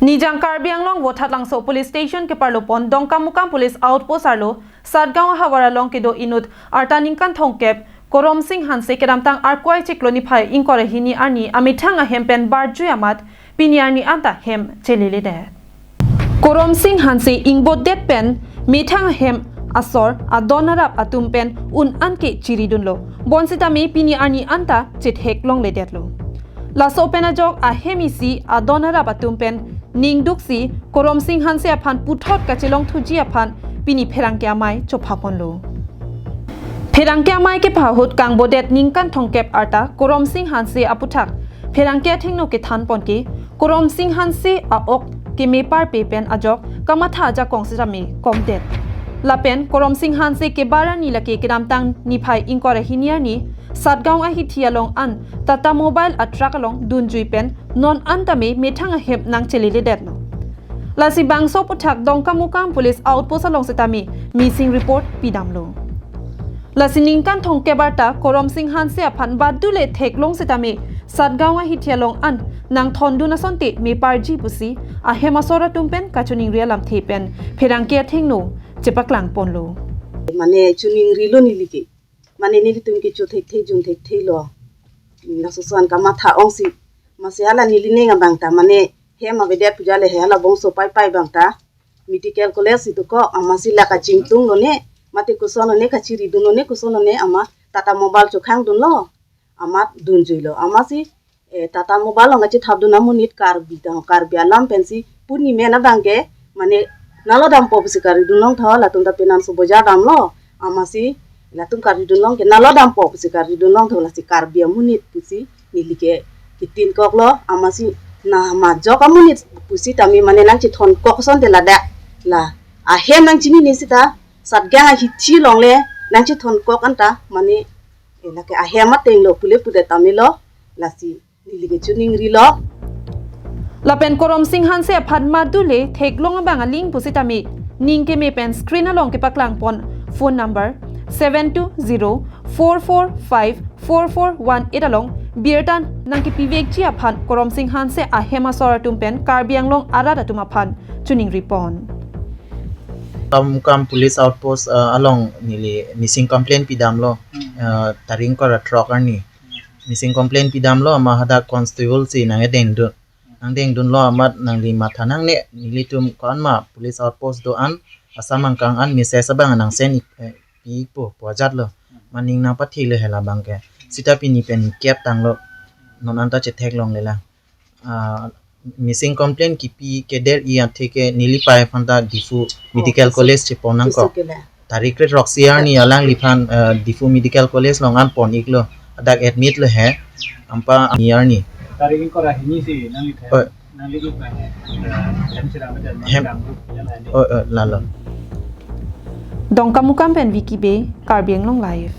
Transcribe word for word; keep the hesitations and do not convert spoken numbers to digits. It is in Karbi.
Nijang Karbi Anglong Vothatlangso Police Station keparlo pon Dongkamukam Police Outpost arlo Satgaon ahavar along kedo inut arta ningkan thomkep Koromsing Hanse kedamtang Arkuai chiklo niphai ingkoi ra hini arni amethang ahem pen barjui amat pini arni anta hem cheleledet. Koromsing Hanse ingbodet pen methang ahem asor adon arap atum pen un an ke chiridunlo. Bonsitame pini arni anta chetheklongledetlo. Laso pen ajok ahem isi adon arap atum pen ningduksi Koromsing Hanse aphan puthot kachelongthuji aphan pini pherangke amei chophaponlo. Pherangke amei kepahut kangbodet ningkan thomkep arta Koromsing Hanse aputhak pherangke athengno kethanpon ke Koromsing Hanse a-ok kemeparpe pen ajok kamatha ajakong sitame komdet. Lapen Koromsing Hanse kebar arni lake kedamtang niphai ingkoi ra hini arni Satgaon ahithi along an Tata Mobile a-truck along dunjui pen non antame methang ahem nangcheleledetlo. Lasi bangso aputhak Dongkamukam Police Outpost along sitame missing report pidamlo. Lasi ningkan thomkep arta Koromsing Hanse aphan badule theklong sitame Satgaon ahithi along an nangthondun asonte meparji pusi ahem asor atum pen kachiningri alamthe pen pherangke athengno chepaklangponlo. Mane chiningrilo neli ke. Mane nelitum ke chothekthe junthekthelo. Laso ason kamatha ongsi. Masi hala neli ning abang ta mane hem avedet pu jale he hala bongso paipai abang ta medical college si dokok, amatsi la kachingtunglo ne, mate kosonlo ne, kachiridunlo ne, kosonlo ne, amat Tata Mobile chokhangdunlo, amat dunjuilo, amatsi, eh, Tata Mobile along kachethapdun amonit Karbi ta, Karbi alam pensi, puni men abang ke, mane, nalo dampo pusi karidun longtha, latum ta penan so bojar damlo, amatsi, latum karidun long ke, nalo dampo pusi karidun longtha, lasi Karbi amonit pusi, neli ke ketinkoklo, amatsi na majok amonit pusi tame mane nangchethonkok asonte ladak la ahem nangchinine sita Satgaon ahithi along le nangchethonkok anta mane, eh, lake ahem atenglo pule pudet tame lo lasi neli ke chiningrilo. Lapen Koromsing Hanse aphan madule theklong abang aling pusitame ning keme pen screen along kepaklangpon phone number seven two zero four four five four four one eight along birta nangkepivekji aphan Koromsing Hanse ahem asor atum pen Karbi Anglong arat atum aphan chiningripon. Dongkamukam Police Outpost, uh, along neli missing complaint pidamlo, uh, tarik ingkoi ra throk arni. Missing complaint pidamlo, amat hadak constable si nangdengdun. Nangdengdunlo amat nangli matha nangne, nelitum ko-an ma police outpost do-an, asam angkang an message abang nangsen ik-, eh, pipo, pu ajatlo. Maning nangpathilo hela abang ke. Sita pini pen kep tanglo. Non anta chetheklonglelang. Ah, missing complaint kipi keder-i athe ke neli pei aphan ta Diphu Medical College chepon nangkok. Tarik kre throksi arni alangliphan, eh, Diphu Medical College along an pon iklo. Hadak admit lo he. Anparta ni arni. Tarik ingkoi ra hini si nangli the. Oh. Nangli ik pen he. Hem chirang pen hem. Hem. Oi, oi, lalo. Dongkamukam pen Vicky Bey, Karbi Anglong Live.